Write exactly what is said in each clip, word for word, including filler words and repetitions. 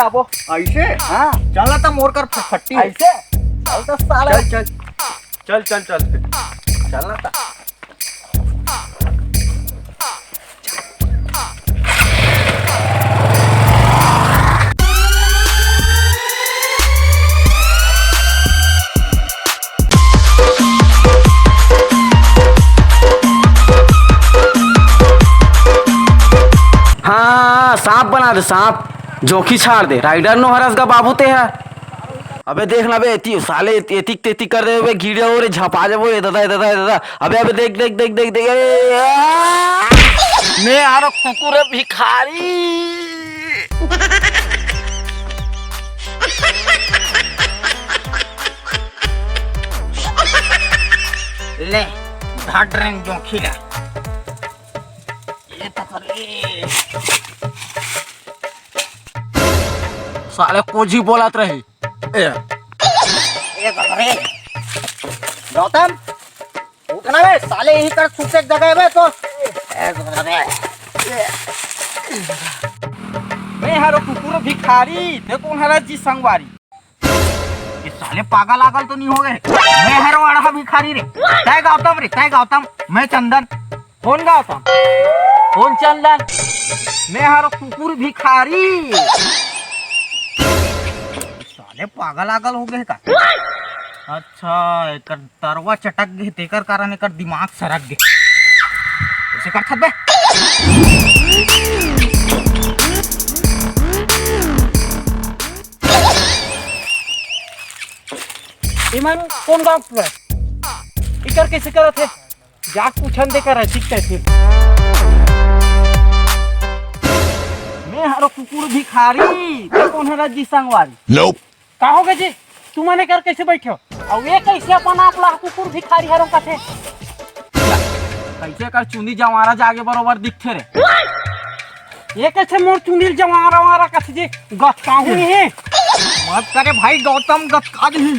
आबो। ऐसे? हाँ। चल ना, त मोर कर फटफटी। ऐसे? चल त साला। चल, चल। चल, चल, चल। चल ना त। हाँ, सांप बना दे, सांप। जोंखी छाड़ दे, राइडर नो हरस गा बाबू ते हा। अबे देख ना बे, एती, साले एती, एतिक तेतिक कर दे बे, गिर जाओ रे, झपा जाबो, ए दादा, ए दादा, ए दादा। अबे, अबे देख, देख, देख, देख, देख, ए, आ! मैं आरो कुकुर भिखारी। ले, धर ड्रेन जोंखी ला। ये तो कर, ए। साले कुछ ही बोलत रही। ए। ए, बाप रे। गौतम, उठना बे, साले यहीं कर सुते जगह है बे तो। ए, बाप रे। मैं हरो कुकुर भिखारी, ते कोन हरा जी संगवारी? ये साले पागल आगल तो नहीं हो गए? मैं हरो अड़हा भिखारी रे। तय गौतम रे, तय गौतम, मैं चंदन। कौन गौतम? कौन चंदन? मैं हरो कुकुर भिखारी। साले पागल आगल हो गए का? अच्छा, एकर तरवा चटक गए, तेकर कारण एकर दिमाग सरक गए। ऐसे कर बे। इमन कौन गाँव के? इकर कैसे करत है? जाके पूछन दे कर ऐसी कैसे? मैं हरो कुकुर भिखारी, ते कौन हरा जी संगवारी? Nope। का हो गए जी? तुमने कर कैसे बैठे हो? और ये कैसे अपन आप ला कुकुर भिखारी हरो कथे? कैसे कर चुंदी जवारा जागे बरोबर दिखथे रे। ये कैसे मोर चुंदी जवारा वारा कथे जी? गतकाहू नहीं है। मत करे भाई गौतम, गतका दिही।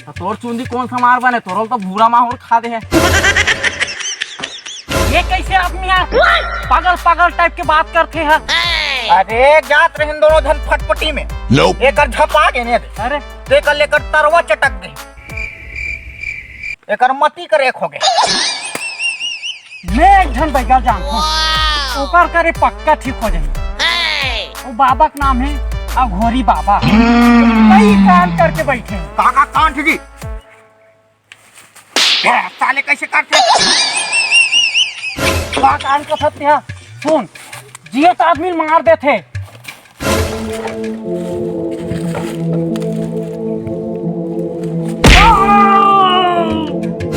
तो तोर चुंदी कौन सा मार बने, तोरल तो भूरा माहौर खा दे है। ये कैसे आदमी है? पागल पागल टाइप के बात करते हैं। अरे जात रहन दोनों झन फटपटी में। Nope। एकर झपा के ने दे। अरे। तेकर लेकर तरवा चटक गए। एकर मती कर एक हो गए। मैं एक झन बैगा जानथों। ओकर करे पक्का ठीक हो जाही। वो बाबा के नाम है अघोरी बाबा। कई कांड करके बैठे हैं। का का कांड जी? ए, साले कैसे करथे? का कांड का सत्य है? सुन, जियत आदमी ल मार देथे।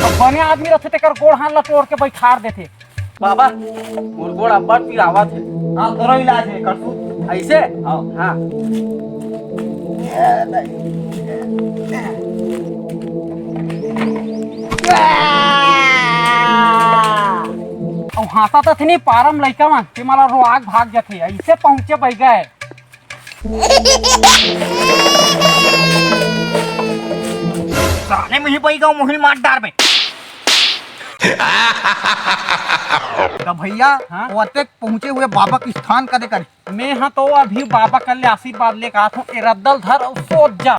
अब बने आदमी रथे तेकर गोड़ हाथ ला तोड़ के बैठार देथे। बाबा, मोर गोड़ अब्बड़ पिरावत हे। हाँ, तोरो इलाज हे, करसू। ऐसे? हाँ। हाँ। अउ हाँसत हस नहीं पारम लइका मन, ते मला रोआक भाग जथे, ऐसे पहुँचे बैगा हे। साले मुही बैगा मुही मार डार में। त भैया, हाँ? वो अतेक पहुँचे हुए बाबा के स्थान कदे करे? मैं हा तो अभी बाबा कर ले आशीर्वाद लेके आत हूँ, ए रद्दल धर अउ सोच जा।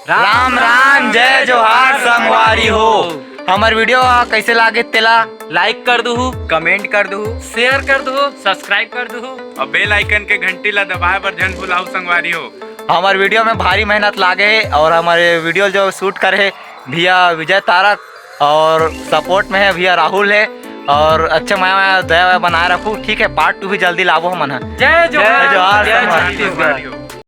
राम राम, जय जोहार संगवारी हो। हमर video हा कैसे लागे तेला like कर दुहू, comment कर दुहू, share कर दुहू, subscribe कर दुहू। अउ bell icon के घंटी ला दबाए बर झन भुलाहू संगवारी हो। हमर video में भारी मेहनत लागे हे अउ हमर video जो shoot करे हे भैया विजय तारक अउ support में हे भैया राहुल हे अउ अच्छे मया मया दया वया बनाए रखू, ठीक हे। Part two भी जल्दी लाबो हमन ह। जय जोहार, जय जोहार जय संगवारी। छत्तीसगढ़।